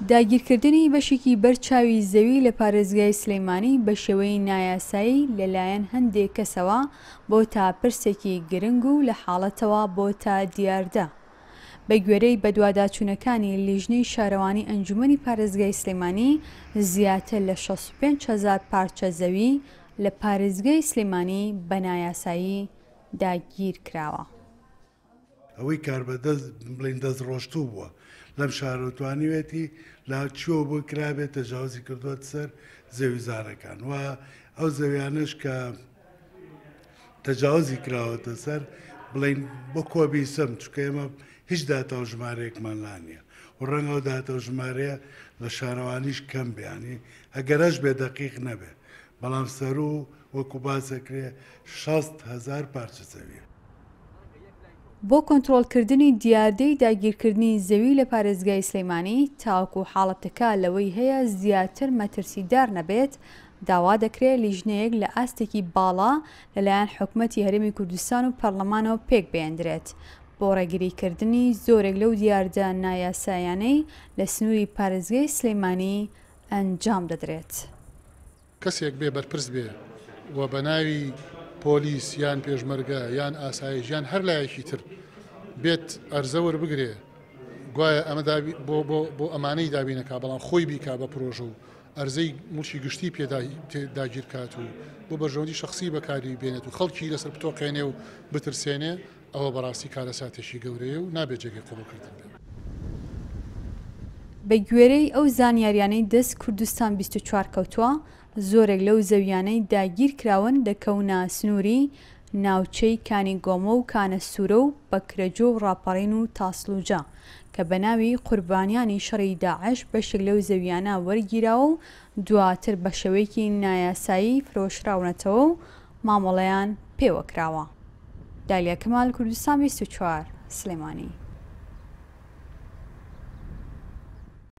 داگیرکردنی بەشێکی بەر چاوی زەوی لە پارێزگای سلێمانی بە شێوەی نایاسایی لەلایەن هەندێک کەسەوە بۆتە پرسێکی گرنگ و لە حاڵەتەوە بۆتە دیاردە. بە گوێرەی بەدواداچوونەکانی لیژنەی شارەوانی ئەنجومەنی پارێزگای سلێمانی زیاتر لە 65 هەزار پارچە زەوی لە پارێزگای سلێمانی بە نایاسایی داگیرکراوە. ئەوەی کاربەدەست بڵێین دەست ڕۆشتوو بووە لەم شارەوە توانیوێتی لە چیەوە بۆی کرابێت تەجاوزی کردووەتە سەر زەویزارەکان و ئەو زەویانەش کە تەجاوزی کراوەتە سەر بڵێین بۆ کۆبیسم چونکە ئێمە هیچ داتا و ژمارەیەکمان لا نییە و ڕەنگە ئەو داتا و ژمارەیە لە شارەوانیش کەم بێ یانی ئەگەرەش بێ دەقیق نەبێ بەڵام سەروو وەکو باس دەکرێ 60 هەزار پارچە زەویە. بۆ کۆنترۆڵکردنی دیاردەی داگیرکردنی زەوی لە پارێزگای سلێمانی تاوەکو حاڵەتەکە لەوەی هەیە زیاتر مەترسیدار نەبێت، داوا دەکرێت لیژنەیەک لە ئاستێکی باڵا لەلایەن حکومەتی هەرێمی کوردستان و پەرلەمانەوە پێکبهێندرێت بۆ ڕێگریکردنی زۆرێک لەو دیاردە نایاسایانەی لە سنووری پارێزگای سلێمانی ئەنجام دەدرێت. کەسێک بێ بەرپرس بێ و بە ناوی پۆلیس یان پێشمەرگە یان ئاسایش یان هەر لایەکی تر بێت ئەرزە وەربگرێ گوایە ئەمە بۆ بۆ بۆ ئەمانەی دابینەکا بەڵام خۆی بیکا بە پرۆژە و ئەرزەی موڵکی گشتی پێ داگیر کات و بۆ بەرژەوەندی شەخسی بەکاری بێنێت و خەڵکی لەسەر بتۆقێنێ و بترسێنێ ئەوە بەڕاستی کارەساتێکی گەورەیە و نابێت جێگەی قبوڵکردن بێت. بە گوێرەی ئەو زانیاریانەی دەست کوردستان 24 کەوتووە، زۆرێک لەو زەویانەی داگیرکراون دەکەونە سنووری ناوچەی کانی گۆمە و کانە سوورە و بەکرەجۆ و ڕاپەڕین و تاسڵوجە کە بە ناوی قوربانیانی شەڕی داعش بەشێک لەو زەویانە وەرگیراوە و دواتر بە شێوەیەکی نایاسایی فرۆشراونەتەوە و مامەڵەیان پێوەکراوە. دالیا کەمال، کوردستان 24، سلێمانی.